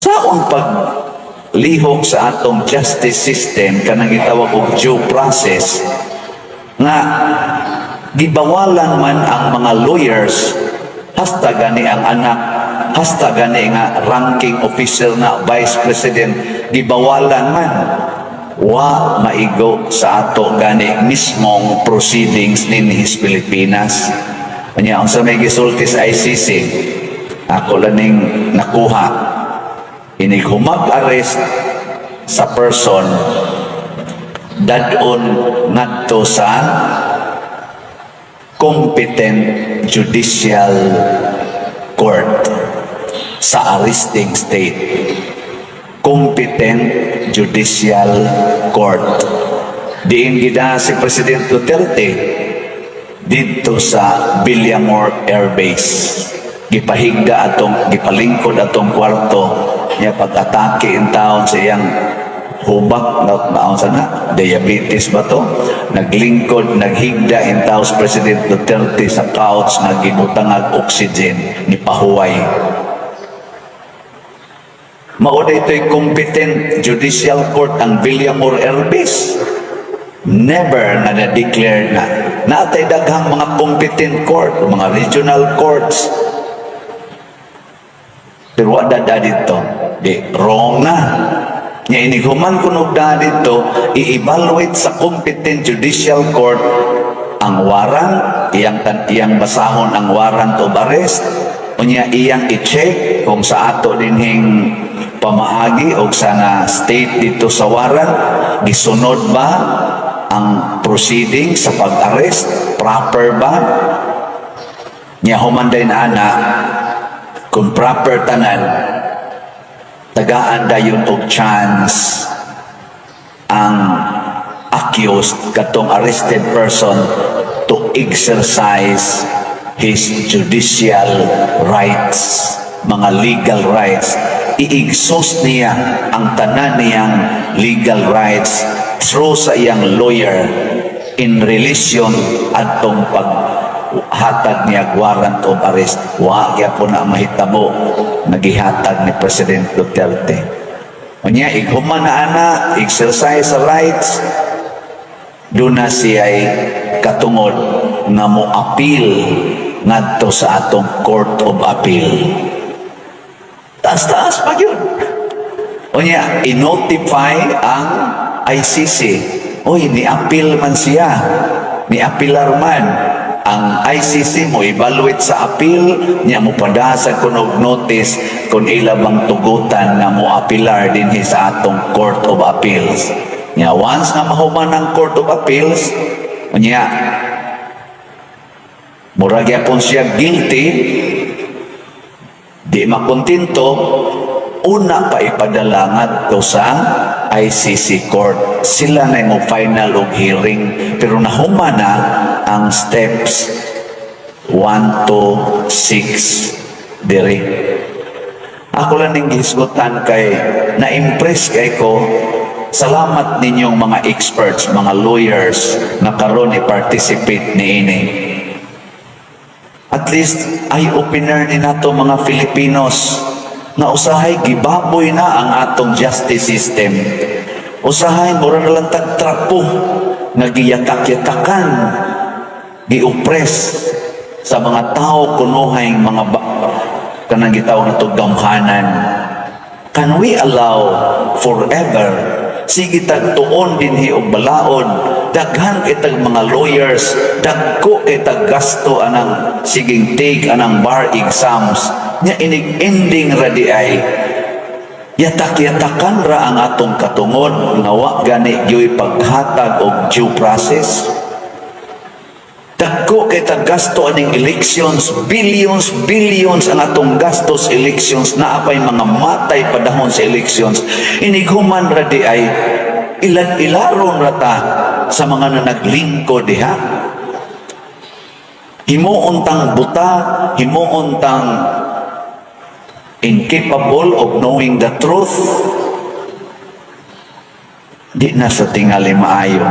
Sa akong paglihok sa atong justice system, kanang gitawag og due process, nga gibawalan man ang mga lawyers, hasta gani ang anak, hasta gani nga ranking official nga vice president, gibawalan man, wa maigo sa ato gani mismong proceedings dinhi sa Pilipinas. Unya, unsa may gisulti sa ICC, ako lang ning nakuha, inig humag-arrest sa person, dad-on ngadto sa competent judicial court sa arresting state. Competent judicial court. Diin gida si President Duterte? Didto sa Villamor Air Base. Gipahigda atong, gipalingkod atong kwarto niya. Pag-atake in taon sa iyang hubak na maon sa na diabetes ba to, naglingkod, naghigda in taon si President Duterte sa couch nga gibutangag oxygen, ni pahuway. Mao na ito'y competent judicial court, ang Villamor Air Base. Never na na-declare na. Natay daghang mga competent court, mga regional courts. Pero wala da didto. Di, wrong na. Nya inighuman kunog da didto, i-evaluate sa competent judicial court ang warrant, iyang basahon ang warrant of arrest, unya iyang i-check kung sa ato dinhing pamaagi o sa nga state didto sa warrant, gisunod ba ang proceeding sa pag-arrest, proper ba? Nya human din ana, kung proper tanan, tagaan dayon og chance ang accused, katong arrested person, to exercise his judicial rights, mga legal rights. I-exhaust niya ang tanan niyang legal rights through sa iyang lawyer in relation adtong paghatag niya warrant of arrest. Wa gyapon na mahitabo nagihatag ni President Duterte. Unya, ighuman na ana, exercise sa rights, doon na siya'y katungod nga mo appeal ngadto sa atong Court of Appeal. Taas-taas pa yun. Unya, i-notify ang ICC. Uy, ni-appeal man siya. Ni-appealar man. Ang ICC mo evaluate sa appeal niya, mo padasa kunog notice kung ila bang tugutan nga mo apilar dinhi sa atong Court of Appeals. Nya once nga mahuman ang Court of Appeals, unya mura gyapon siya guilty, di makontento, una pa ipadala ngadto sa ICC court. Sila na mo final og hearing, pero nahuman na ang steps 1 to 6 diri. Ako lang ning gihisgutan kay na-impress kay ko. Salamat ninyong mga experts, mga lawyers na karon i-participate niini. At least eye-opener ni nato mga Filipinos nga usahay gibaboy na ang atong justice system. Usahay mura na lang tag trapo nga giyatak-yatakan, gi-oppress sa mga tao kunuhay mga kanang gitawag nato gamhanan. Can we allow forever? Sige tag tuon dinhi og balaod, daghan kay tag mga lawyers, dagko kay tag gasto anang siging take anang bar exams. Nya inig ending ra di ay yatak-yatakan ra ang atong katungod nga wa gani gyoy paghatag og due process. Dagko kay tag gasto aning elections, billions, billions ang atong gastos elections, naa pay mga matay padahon sa elections. Inighuman ra di ay ilad-ilaron ra ta sa mga na naglingkod diha. Himuon tang buta, himuon tang incapable of knowing the truth. Di na sa tingali maayo.